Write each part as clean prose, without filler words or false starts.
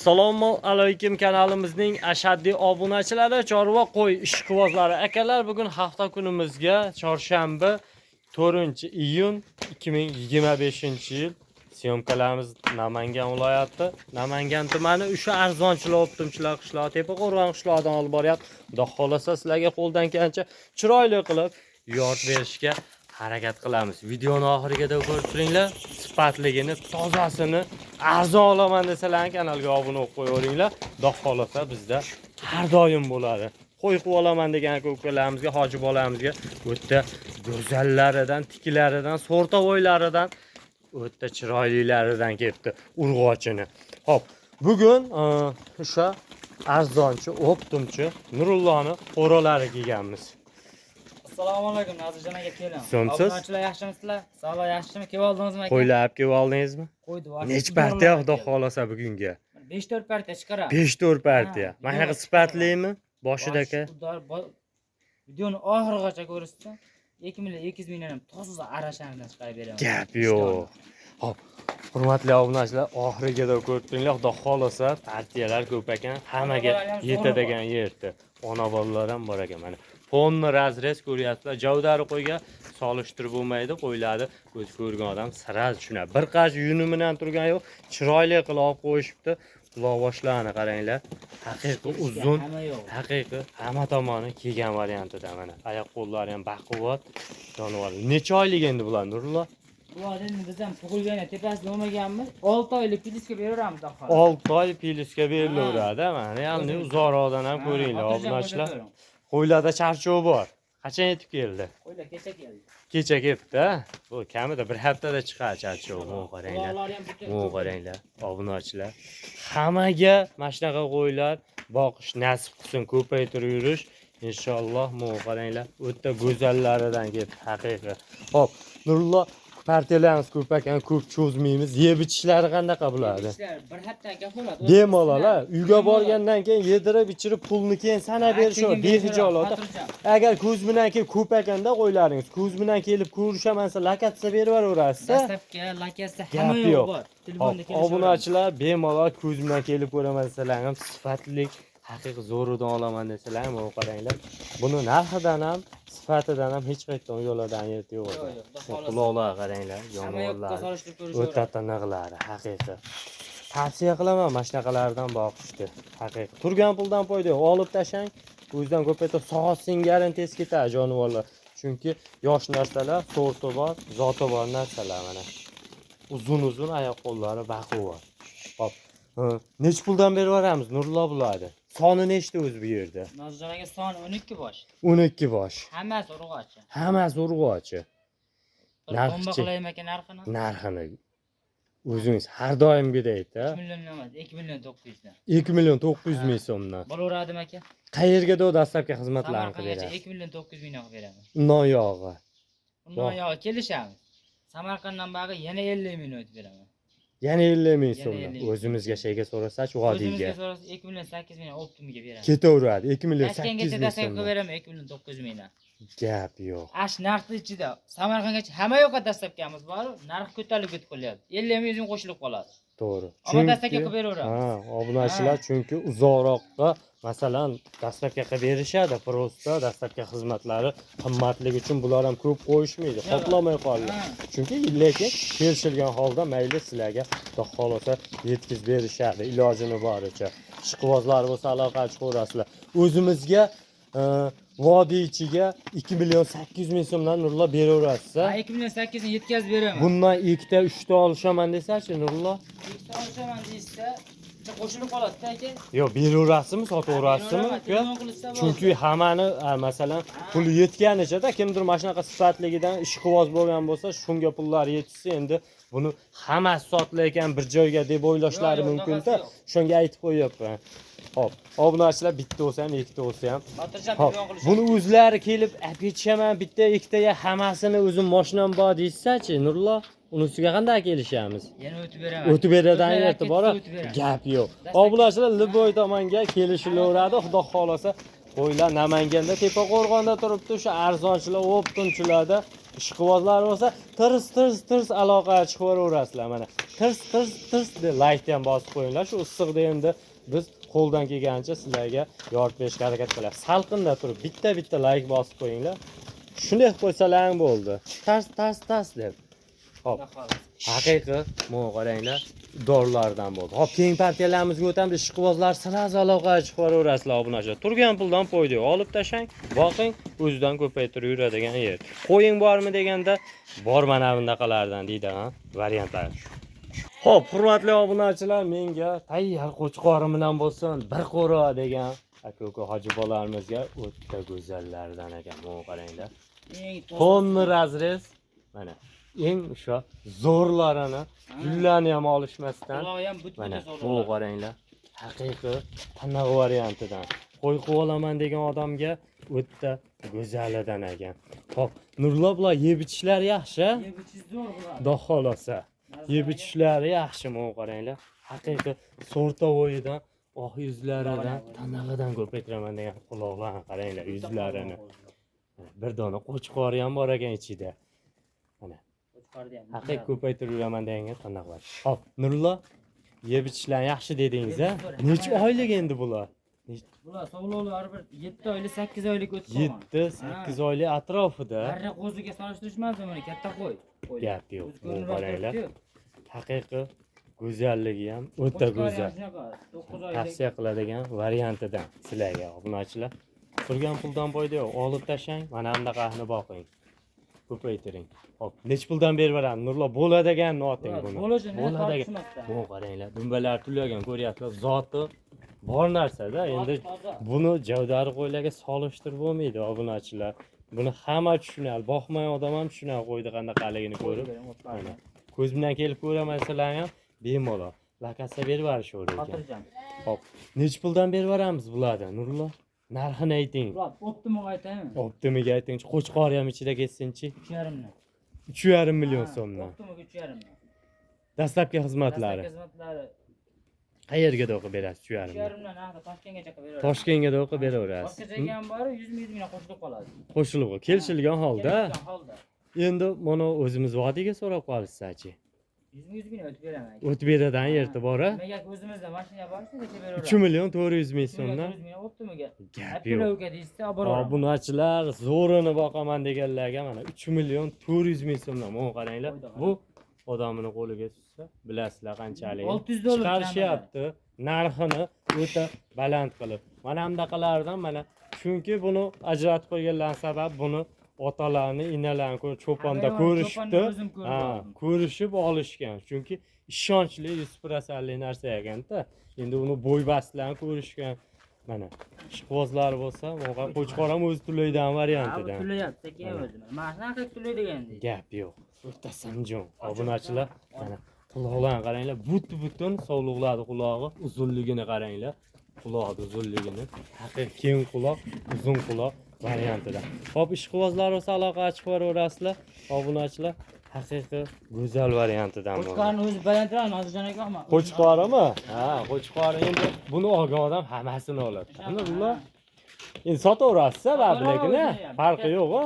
Assalomu alaykum kanalimizning ashaddiy obunachilari, chorva qo'y ishqibozlari. Akalar, bugun hafta kunimizga chorshanba, 4-iyun 2025-yil. Syomkalarimiz Namangan viloyati, Namangan tumani, o'sha arzonchilar, o'ptimchilar qishlog'i, Tepaqo'rg'on qishlog'idan olib boryapti. Xudo xohlasa, sizlarga qo'ldan kelgancha chiroyli qilib yoritib berishga harakat qilamiz. Videoni oxirigacha ko'rib turinglar, sifatligini, tozasini, arzon olaman desalar kanalga obuna bo'lib qo'yaveringlar. Xudo xohlasa, bizda har doim bo'ladi. Qo'y qilib olaman degan aka ukalarimizga, hoji bolamizga o'ta go'zallaridan, tiklaridan, so'rtavoylaridan, o'ta chiroylilaridan kelibdi urg'ochini. Xo'p, bugun o'sha arzonchi, o'ptimchi Nurulloni qo'ralari kelganmiz. Assalomu alaykum, Nazirjon aka, keling. So'msiz? Obunachilar, yaxshimisizlar? Sog'lar yaxshimi? Kelib oldingizmi aka? Qo'ylar olib kelib oldingizmi? Qo'ydi. Nechi partiya, xudo xohlasa, bugunga? 5-4 partiya chiqaramiz. 5-4 partiya. Ha, Mana shunaqa video sifatlimi? Boshida aka. Videoni oxirigacha ko'rishsin. 2 million 200 mingdan ham toza arashamidan chiqarib beraman. Gap yo'q. Xo'p, hurmatli obunachilar, oxirigacha ko'rib turinglar. Xudo xohlasa, partiyalar ko'p ekan, hammaga yetadigan yerda. Ona bolalar ham bor ekan mana. Полный разрез ko'ryapsizlar. Javdari qo'yga solishtirib bo'lmaydi, qo'ylarni o'zi ko'rgan odam сразу tushunadi. Bir qarich yuni bilan turgan yo'q, chiroyli qilib olib qo'yishibdi. Quloq boshlarini qaranglar. Haqiqiy uzun, Hamma yo'q. Haqiqiy hamma tomoni kelgan variantida mana. Oyoq qo'llari ham baquvvat jonivor. Necha oylik endi bular, Nurullo? Bular endi biz ham tug'ilganda tepasida bo'lmaganmiz. 6 oylik plyusga beraveramiz oxiri. 6 oy plyusga berilaveradi mana. Ya'ni O'zimiz. Uzoqroqdan ham ko'ringlar, Xotirjam obunachilar. ko'ring. Qo'ylarda charchov bor. Qachon yetib keldi? Qo'ylar kecha keldi. Kecha kelibdi. Bu kamida bir haftada chiqadi charchov. Bu qaranglar. Quloqlari ham butun. Bu qaranglar, obunachilar. Hammaga mana shunaqa qo'ylar boqish nasib qilsin, ko'paytirib yurish. Inshaalloh, bu qaranglar, o'ta go'zallaridan kelibdi haqiqiy. Xo'p, Nurullo, partiyalarimiz ko'p ekan, ko'p cho'zmaymiz. Yeb ichishlari qanaqa bularni? Ishlar bir hafta gap bo'ladi. Bemalol, ha. Uyga Bemalol. Borgandan keyin yedirib, ichirib, pulni keyin sanab berishadi, behijolat. Xotirjam. Agar ko'z bilan kelib ko'p ekanda qo'ylaringiz, ko'z bilan kelib ko'rishaman desa, локация berib yuboraverasiz. Dastlabki локация Gap hamma yo'q. yo'q bor. Telefonda Hop, kelishaveramiz. obunachilar, bemalol ko'z bilan kelib ko'raman desalar ham, sifatli, haqiqiy zo'ridan olaman desalar ham, bu qaranglar. Buni narxidan ham, sifatidan ham hech qayerdan yo'ladan yerda yo'q. Yo'q, yo'q, xudo xohlasa. Quloqlar qaranglar, Hamma yoqqa jonivorlar. solishtirib O'ta ko'rishaveramiz. tiniqlari, haqiqiy. Tavsiya qilaman mana shunaqalardan boqishni. Haqiqiy. Turgan puldan foyda yo'q. Olib tashlang, o'zidan ko'paytirib soat singarin tez ketadi jonivorlar. Chunki yosh narsalar, sorti bor, zoti bor narsalar mana. Uzun-uzun oyoq qo'llari baquvvat. Hop. Nechi puldan berib yuboramiz, Nurullo, bularni? Soni nechta o'zi bu yerda? Nozirjon aka, soni 12 bosh. 12 bosh. Hammasi urg'ochi. Hammasi urg'ochi. Bir Narxichi? bomba qilaymi aka narxini? Narxini o'zingiz har doimgidek-da. 3 million emas, 2 million 900 dan. 2 million 900 ming so'mdan. Bo'laveradimi aka? Qayerga доставка xizmatlarini qilib Samarqandgacha berasiz? 2 million 900 mingdan qilib beraman. Undan yog'i. Undan Voh. yog'i kelishamiz. Samarqanddan bog'i yana 50 ming o'tib beraman. Yana 50 ming Yana so'mdan. 50 ming. O'zimizga shayga so'rasachi, vodiyga. O'zimizga so'rasa 2 million 8 ming оптом ga beraman. Ketaveradi 2 million 800 Toshkentgacha ming доставка qilib so'mdan. beraman 2 million 900 mingdan. Gap yo'q. Ash narxni ichida Samarqandgacha hamma yoqqa доставка miz bor, narx ko'tarilib ketib qolyapti. 50 ming 100 ming qo'shilib qoladi. To'g'ri. Ammo доставка qilib beraveramiz. Ha, obunachilar, chunki uzoqroqqa masalan доставка qilib berishadi. Просто доставка xizmatlari qimmatligi uchun bular ham ko'p qo'yishmaydi. Yo'q. Qoplamay qoladi. Ha. Chunki lekin kelishilgan holda mayli sizlarga, xudo xohlasa, yetkazib berishadi ilojini boricha. Ishqibozlar bo'lsa, aloqa chiqaverasizlar. O'zimizga vodiy ichiga 2 million 800 ming so'mdan, Nurullo, beraverasiz. Ha, 2 million 800 ming yetkazib beraman. Bundan ikkita, uchta olishaman desachi, Nurullo? Ikkita olishaman deyishsa, bitta qo'shilib qoladi-da aka. Yo'q, beraverasizmi, sotaverasizmi, Beraveramiz, uka? Telefon qilishsa bo'ldi. Chunki hammani masalan puli yetganichada kimdir mana shunaqa sifatligidan ishqiboz bo'lgan bo'lsa, shunga pullari yetishsa, endi buni hammasi sotilayotgan bir joyga deb o'ylashlari Yo'q, yo'q, mumkin-da. unaqasi yo'q. Shunga aytib qo'yyapman. Xo'p, obunachilar, bitta bo'lsa ham, ikkita bo'lsa ham. Xotirjam Xo'p, telefon qilishadi. Buni o'zlari kelib olib ketishaman, bitta, ikkita hammasini o'zim mashinam bor deyishsa-chi, Nurullo, unisiga qanday kelishamiz? Yana o'tib beraman. O'tib beradigan O'zlari yerda ketsa bor. O'tib beraman. Gap yo'q. Obunachilar, любой tomonga kelishilaveradi, xudo xohlasa. Qo'ylar Namanganda, Tepaqo'rg'onda turibdi. O'sha arzonchilar, o'ptunchilarda ishqibozlar bo'lsa, tirs tirs tirs aloqaga chiqib yuboraverasizlar mana. Tirs tirs tirs deb laykni ham bosib qo'yinglar. Shu issiqda endi biz qo'ldan kelgancha sizlarga yorib berishga harakat qilamiz. Salqinda turib bitta-bitta layk bosib qo'yinglar. Shunday qilib qo'ysalaring bo'ldi. Tars tars tars deb. Hop. Haqiqiy, mana qaranglar, dorilardan bo'ldi. Hop, keyingi partiyalarimizga o'tamiz. Ishqibozlar sразу aloqaga chiqib yuboraverasizlar obunachilar. Turgan puldan foyda yo'q. Olib tashlang, boqing, o'zidan ko'paytirib yuradigan yer. Qo'ying bormi deganda, bor mana bunaqalardan deydi, ha, variantlar. Xo'p, hurmatli obunachilar, menga tayyor qo'chqori bilan bo'lsin, bir qo'ra degan aka-uka hoji bolalarimizga o'ta go'zallardan ekan. Mana qaranglar. Eng toza. Тонна разрез. Mana eng o'sha zo'rlarini, gullarni ham olishmasdan Qulog'i ham butun mana zo'r. bu qaranglar. Haqiqiy tanav variantidan. Qo'y qilib olaman degan odamga o'ta go'zalidan ekan. Xo'p, Nurullo, bular yeb ichishlari yaxshi. Yeb ichish zo'r bular. Xudo xohlasa. Yeb ichishlari yaxshi, mana qaranglar. Haqiqiy so'rtovoyidan, oq yuzlaridan, tanag'idan ko'paytiraman degan quloqlarni qaranglar, yuzlarini. Bir dona qo'chqori ham bor ekan ichida. Mana Qo'chqorni ham. haqiqiy ko'paytirib yuraman deganga tanaq bor. Hop, Nurullo, yeb ichishlari yaxshi dedingiz a? Necha oylik endi bular? Bular sovlovlari bir 7 oylik, 8 oylik o'tib qolgan. 7-8 oylik atrofida. Arra qo'ziga solishtirishmasdi buni, katta qo'y. Qo'y. Gap yo'q. O'zi Bu ko'rinib qaranglar. turibdi-yu. Haqiqiy go'zalligi ham o'ta Qo'chqori ham go'zal. shunaqa, 9 oylik. Tavsiya qiladigan variantidan sizlarga obunachilar. Turgan puldan foyda yo'q. Olib tashlang, mana bunaqasini boqing. Ko'paytiring. Hop, necha puldan berib yuboramiz? Nurullo, bo'ladiganini oting buni. Bo'lishini Bo'ladigan. tortishmasdan. Bu qaranglar, dumbalar tulagan ko'ryapsizlar, zoti bor narsada. Endi Toza. buni javdari qo'ylarga solishtirib bo'lmaydi obunachilar. Buni hamma tushunadi. Boqmagan odam ham tushunadi qo'yni qanaqaligini ko'rib. Mana ko'z bilan kelib ko'raman ham bemalol. Lakasa berib yuborishaverar ekan. Xotirjam. Hop, necha puldan berib yuboramiz bularni, Nurullo? Narxini ayting. Bular optimum aytaymi? Optimiga aytingchi, qo'chqori ham ichida ketsinchi. 3,5 ni. 3,5 million so'mdan. Optimumga 3,5 ni. Dastlabki xizmatlari. Dastlabki xizmatlari Qayerga o'qib berasiz 3,5 ni? 3,5 dan naqd Toshkentgacha qilib beraverasiz. Toshkentga o'qib beraverasiz. Boshqa joyga ham borib 100 ming 100 mingdan qo'shilib qoladi. Qo'shilib, kelishilgan holda. Kelishilgan holda. Endi mana o'zimiz vodiyga so'rab qolishsachi. 100 ming 100 ming o'tib beraman. O'tib beradigan yerda bor a? Nimaga o'zimizda mashina bor, shungacha beraveramiz. 3 million 400 ming so'mdan. 400 ming optimiga. Gap yo'q. Yo'q. Deyishsa olib boraveramiz. Obunachilar zo'rini boqaman deganlarga mana 3 million 400 ming so'mdan. Mana qaranglar, bu odamini qo'liga tushsa, bilasizlar qanchalik. 600 dollar chiqarishyapti narxini o'ta baland qilib. Mana bunaqalardan mana chunki buni ajratib qo'yganlar sabab buni otalarni, inalarni ko'rib cho'ponda Ha, ko'rishibdi. cho'ponni o'zim ko'rib Ha, oldim. ko'rishib olishgan. Chunki ishonchli 100%lik narsa ekanda. Endi uni bo'ybastlarni ko'rishgan. Mana ishqibozlar bo'lsa, qo'chqor ham o'zi tulaydigan Ha, bu variantidan. tulayapti, sekin Mana. o'zi. Mana shunaqa qilib tulaydigan deydi. Gap yo'q. O'ta samjon. Obunachilar, mana quloqlarni qaranglar, butun sovliqlarni qulog'i uzunligini qaranglar. Quloqni uzunligini, haqiqiy keng quloq, uzun quloq variantida. Xo'p, ishqibozlar bo'lsa aloqa chiqib yuboraverasizlar. Obunachilar, haqiqiy go'zal variantidan bo'ldi. Qo'chqorni o'zi balandroq, Nozirjon aka, ammo. Qo'chqorimi? Ha, qo'chqori endi buni olgan odam hammasini oladi. Ular endi sotaverasiz baribir, lekin farqi yo'q, a?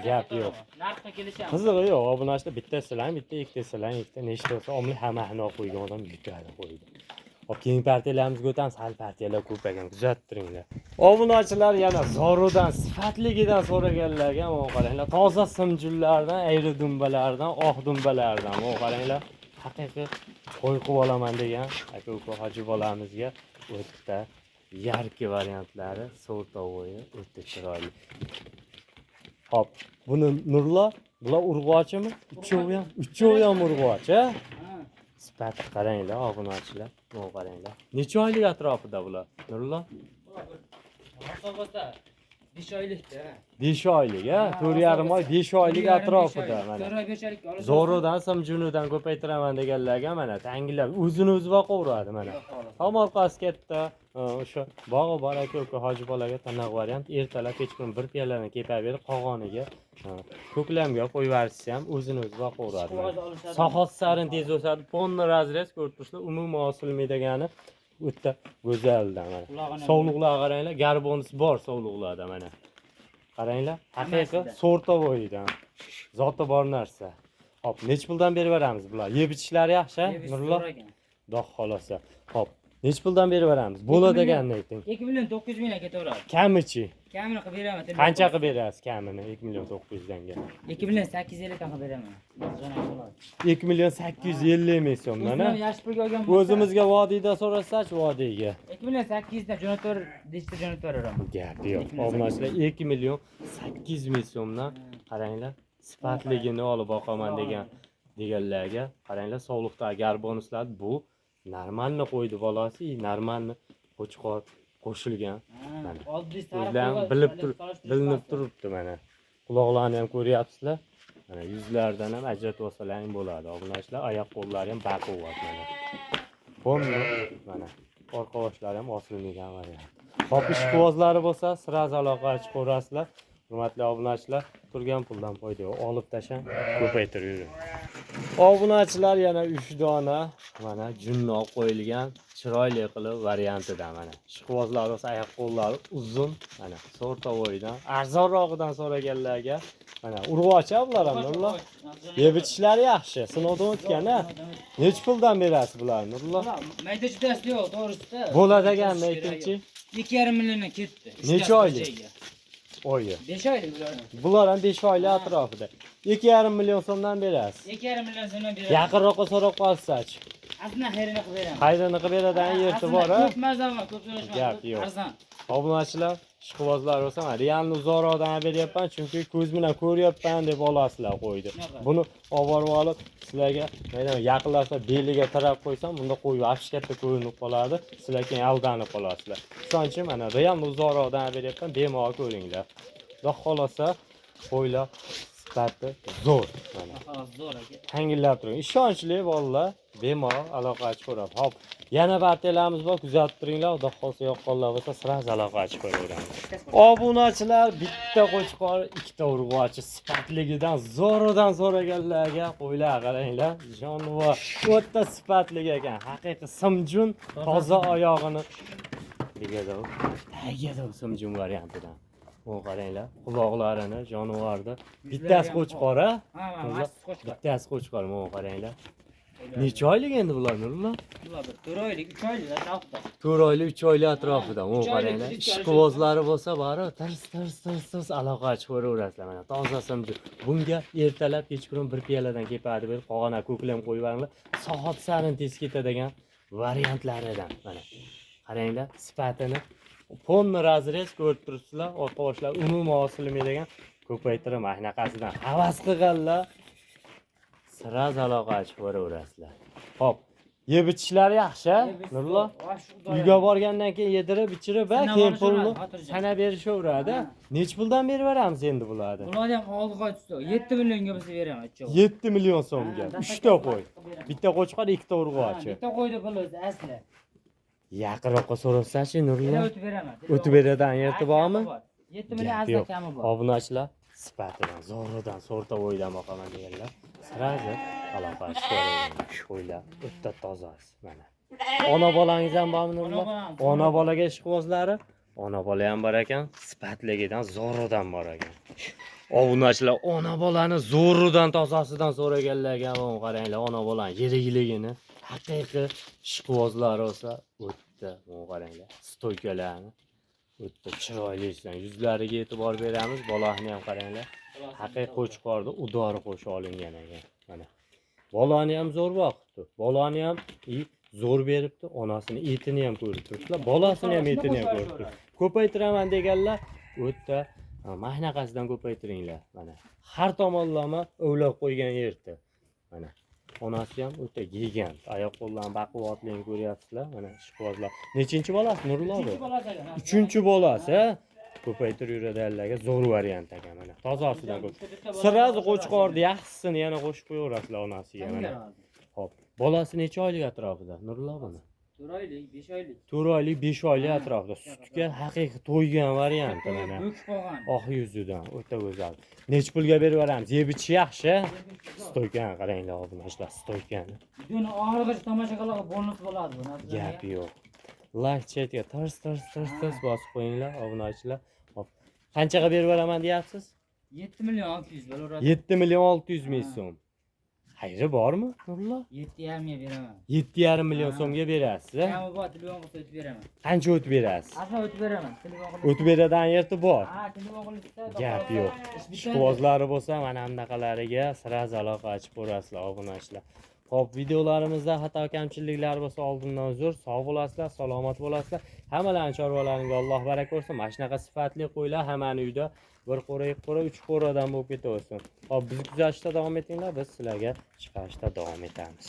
Gap yo'q. Narxga kelishamiz. Qizig'i yo'q, obunachilar bitta silang, bitta ikkita silang, ikkita nechta bo'lsa, omli hammasini olib qo'ygan odam yutadi qo'ydi. Hop, keyingi partiyalarimizga o'tamiz, hali partiyalar ko'p ekan, kuzatib turinglar. Obunachilar yana zorudan, sifatligidan so'raganlarga mana qaranglar, toza simjullardan, ayri dumbalardan, oq dumbalardan mana qaranglar, haqiqiy qo'y qilib olaman degan aka-uka hoji bolamizga o'ta yarki variantlari, so'rtovoyi o'ta chiroyli. Hop, buni Nurullo, bular urg'ochimi? Uchovi ham urg'och, a? Ha. Sifat qaranglar, obunachilar, mana qaranglar. Necha oylik atrofida bular? Nurullo? Bular bir rosa bo'lsa 5 oylikda. 5 oylik, a? 4,5 oy, 5 oylik atrofida mana. 4 oy 5 oylik olib. Zo'ridan simjunidan ko'paytiraman deganlarga mana tangilab o'zini o'zi boqaveradi mana. Tomorqasi katta, o'sha bog'i bor aka uka hoji bolaga tanaq variant ertalab kechqurun bir piyolani kepab berib qog'oniga ko'klamga qo'yib yuborsa ham o'zini o'zi boqaveradi. Mana. Sohasi sarin tez o'sadi, полный разрез ko'rib turibsizlar, umuman osilmaydigani O'ta go'zaldan mana. Sovliqlarga qaranglar, garbonus bor sovliqlarda mana. Qaranglar, haqiqiy sortovoydan. Zoti bor narsa. Hop, necha puldan berib beramiz bular? Yeb ichishlari yaxshi, Nurullo? Xudo xolasa. Hop, necha puldan berib beramiz? Bo'ladiganini ayting. 2 million 900 mingga ketaveradi. Kamichi? Kamini qilib beraman. Qancha qilib berasiz kamini 2 million 900 danga? 2 million 850 dan qilib beraman. 2 million 850 ming so'mdan, ha? Yaxshi pulga olgan. O'zimizga vodiyda so'rasachi, vodiyga. 2 million 800 dan jo'natib, deshta jo'natib beraman. Gap yo'q. Obunachilar 2 million 800 ming so'mdan qaranglar, sifatligini olib boqaman deganlarga qaranglar, sovliqdagi garbonuslar bu normalni qo'ydi bolasi, normalni qo'chqor qo'shilgan. Mana. O'zlari bilib turib, bilinib turibdi mana. Quloqlarini ham ko'ryapsizlar. Mana yuzlaridan ham ajratib olsalaring bo'ladi. Obunachilar, oyoq qo'llari ham baquvvat mana. Pomni mana orqa boshlari ham osilmagan variant. Hop, ishqibozlari bo'lsa, sразу aloqa chiqaverasizlar. Hurmatli obunachilar, turgan puldan foyda yo'q. Olib tashlang, ko'paytirib yuring. Obunachilar yana 3 dona mana junnoq qo'yilgan chiroyli qilib variantidan mana. Ishqibozlar bo'lsa, oyoq qo'llari uzun, mana so'rtovoydan, arzonrog'idan so'raganlarga mana urg'ochi bular ham Nurullo. Yeb ichishlari yaxshi, sinovdan o'tgan a. Necha puldan berasiz bularni Nurullo? Mayda juda yo'q, to'g'risida. Bo'ladiganini aytingchi. 2,5 milliondan ketdi. Necha oylik? Oyi. 5 oylik bular. Bular ham 5 oylik atrofida. 2,5 million so'mdan berasiz. 2,5 million so'mdan beramiz. Yaqinroqqa so'rab qolsachi. Aslida xayrini qilib beraman. Xayrini qilib beradigan yerti bor a? Ko'p mazama, ko'p so'rashma. Gap yo'q. Arzon. Obunachilar, ishqibozlar bo'lsa, mana realni uzoqroqdan beryapman, chunki ko'z bilan ko'ryapman deb olasizlar qo'ydi. Buni olib borib olib, sizlarga mayda yaqinlashsa beliga tirab qo'ysam, bunda qo'y вообще katta ko'rinib qoladi. Sizlar keyin aldanib qolasizlar. Ishonchi mana realni uzoqroqdan beryapman, bemalol ko'ringlar. Xudo xolasa, qo'ylar sifati zo'r mana. Zo'r aka. Tangillab turing. Ishonchli bolalar bemalol aloqa chiqaveradi. Hop, yana partiyalarimiz bor, kuzatib turinglar. Xudo xolasa yoqqanlar bo'lsa, sразу aloqa chiqib qo'yaveramiz. Obunachilar, bitta qo'chqor, ikkita urg'ochi sifatligidan zo'ridan so'raganlarga qo'ylar qaranglar. Jonivor o'ta sifatli ekan. Haqiqiy simjun, toza oyog'ini tegadi. Tegadi simjun variantidan. U qaranglar, quloqlarini jonivorni. Bittasi qo'chqor, a? Ha, mana qo'chqor. Bittasi qo'chqor, mana qaranglar. Necha oylik endi bular Nurullo? Bular bir 4 oylik, 3 oylik atrofida. 4 oylik, 3 oylik atrofida. U qaranglar, ishqibozlari bo'lsa, bari tirs tirs tirs tirs aloqa chiqaraverasizlar mana. Toza simjun. Bunga ertalab kechqurun bir piyoladan kepadi berib, qog'ona ko'klam qo'yib yuboringlar. Soat sarin tez ketadigan variantlaridan mana. Qaranglar, sifatini polni razrez ko'rib turibsizlar. Orqa boshlar umuman osilmaydigan ko'paytirib mana shunaqasidan havas qilganlar sразу aloqa chiqaraverasizlar. Hop, yeb ichishlari yaxshi, Nurullo? Uyga borgandan keyin yedirib ichirib, ha, keyin pulni sanab berishaveradi. Necha puldan berib beramiz endi bularni? Bularni ham oldi qochdi. 7 millionga bo'lsa beraman, uchovi. 7 million so'mga. 3 ta qo'y. Bitta qo'chqor, ikkita urg'ochi. Bitta qo'yni puli o'zi asli. Yaqinroqqa so'rasachi Nurullo? O'tib beraman. O'tib beradigan yerti bormi? 7 million azdan kami bor. Obunachilar, sifatidan, zo'ridan, so'rtavoydan boqaman deganlar sразу aloqa chiqaveradi. Qo'ylar o'ta tozasi mana. Ona bolangiz ham bormi Nurullo? Ona bolaga ishqibozlari, ona bola ham bor ekan, sifatligidan, zo'ridan bor ekan. Obunachilar, ona bolani zo'ridan, tozasidan so'raganlarga mana qaranglar, ona bolani yirikligini, haqiqiy ishqibozlari bo'lsa o'ta, mana qaranglar, stoykalarni o'ta chiroyli ishlan. Yuzlariga e'tibor beramiz, bolani ham qaranglar. Haqiqiy qo'chqorni udori qo'shib olingan ekan. Mana. Bolani ham zo'r boqibdi. Bolani ham zo'r beribdi, onasini etini ham ko'rib turibdilar, bolasini ham etini ham ko'rib turibdi. Ko'paytiraman deganlar o'ta mana shunaqasidan ko'paytiringlar. Mana har tomonlama ovlab qo'ygan yerda. Mana onasi ham o'ta yegan. Oyoq qo'llarini baquvvatligini ko'ryapsizlar. Mana ishqibozlar. Nechinchi bolasi Nurullo bu? 3-chi bolasi. Ko'paytirib yuradiganlarga zo'r variant ekan mana. Tozasidan ko'p. Sразу qo'chqorni yaxshisini yana qo'shib qo'yaverasizlar onasiga mana. Hop. Bolasi necha oylik atrofida Nurullo buni? 4 oylik, 5 oylik. 4 oylik, 5 oylik atrofida. Sutga haqiqiy to'ygan varianti mana. Bo'kib qolgan. Oq yuzidan o'ta go'zal. Necha pulga berib yuboramiz? Yeb ichishi yaxshi. Stoykani qaranglar, obunachilar, stoykani. Videoni oxirigacha tomosha qilib bonus bo'ladi bu. Gap yo'q. Like chetga tars tars tars tars bosib qo'yinglar obunachilar. Hop. Qanchaga berib yuboraman deyapsiz? 7 million 600 bo'laveradi. 7 million 600 ming Ha. so'm. Xayri bormi, Nurullo? 7,5 ga beraman. 7,5 million Ha. so'mga berasiz, a? Kami bor, telefon qilsa o'tib beraman. Qancha o'tib berasiz? Aslo o'tib beraman. Telefon qilib. O'tib beradigan yerda bor. Ha, telefon qilib. Gap yo'q. Ish bitadi. Ishqibozlari bo'lsa, mana bunaqalariga sraz aloqa ochib ko'rasizlar, obunachilar. Xo'p, videolarimizda xato kamchiliklar bo'lsa oldindan uzr. Sog' bo'lasizlar, salomat bo'lasizlar. Hammalarning chorvalaringga Alloh baraka bersin. Mana shunaqa sifatli qo'ylar hammani uyda bir qo'ra, ikki qo'ra, uch qo'radan bo'lib ketaversin. Xo'p, bizni kuzatishda davom etinglar, biz sizlarga chiqarishda davom etamiz.